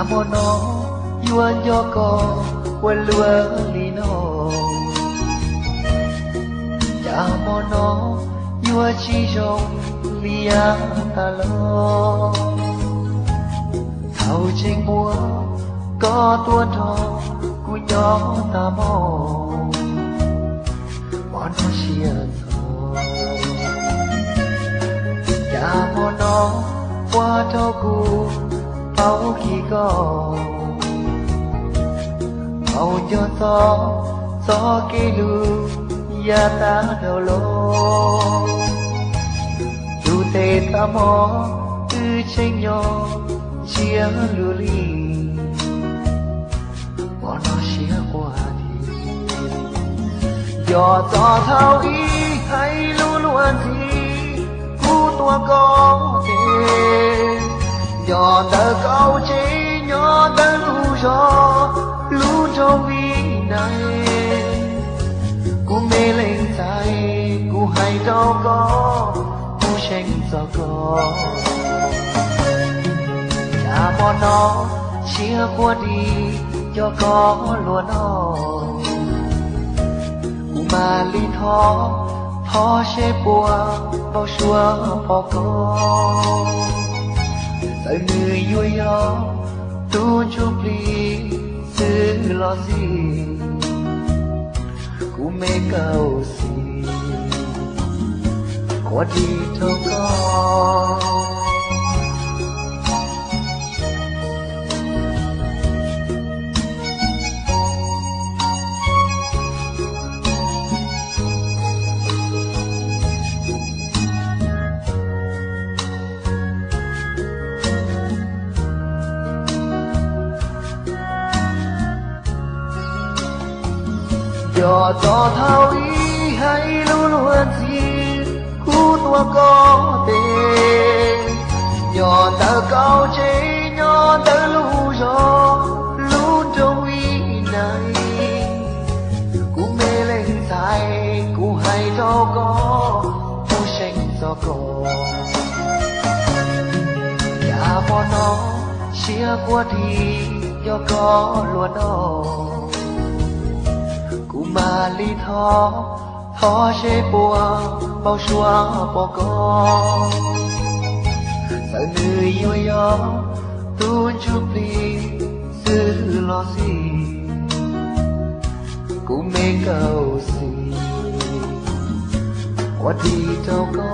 Cas hmo no yuav nco koj ua luaj li no? Cas hmo no yuav tsis zoo li yav tas los? Thaum tseem muaj koj tuaj nrog kuv nyob tas hmo, hmo no siab txog. Cas hmo no ua rau kuv paub kiag koj, paub nco txog txoj kev hlub yav tas dhau los. Lub ntev tas hmo wb tseem nyob ntsiag lug li, hmo no siab quaj thiab. Nco txog thaum ub hais lus luag ntxhi kuv tuaj koj tsev, nco ntawm kaum tsev nyob ntawm lub zos lub nroog Vib Nais. Kuv me leej ntxhais, kuv hais rau koj, kuv seev txog koj. Cas hmo no siab quaj dim nco koj luag no, kuv mam li thov, thov seb puas npau suav pom koj. Txawm nws yuav yog tus ntsuj plig xwb los xij, kuv me kaum xis, quaj dim rau koj. Nco txog thaum ub hais lus luag ntxhi kuv tuaj koj tsev, nco ntawm kaum tsev nyob ntawm lub zos lub nroog Vib Nais. Kuv me leej ntxhais, kuv hais rau koj, kuv seev txog koj. Cas hmo no siab quaj dim nco koj luag no, kuv mam li thov, thov seb puas npau suav pom koj. Txawm nws yuav yog tus ntsuj plig xwb los xij, kuv me kaum xis, quaj dim rau koj.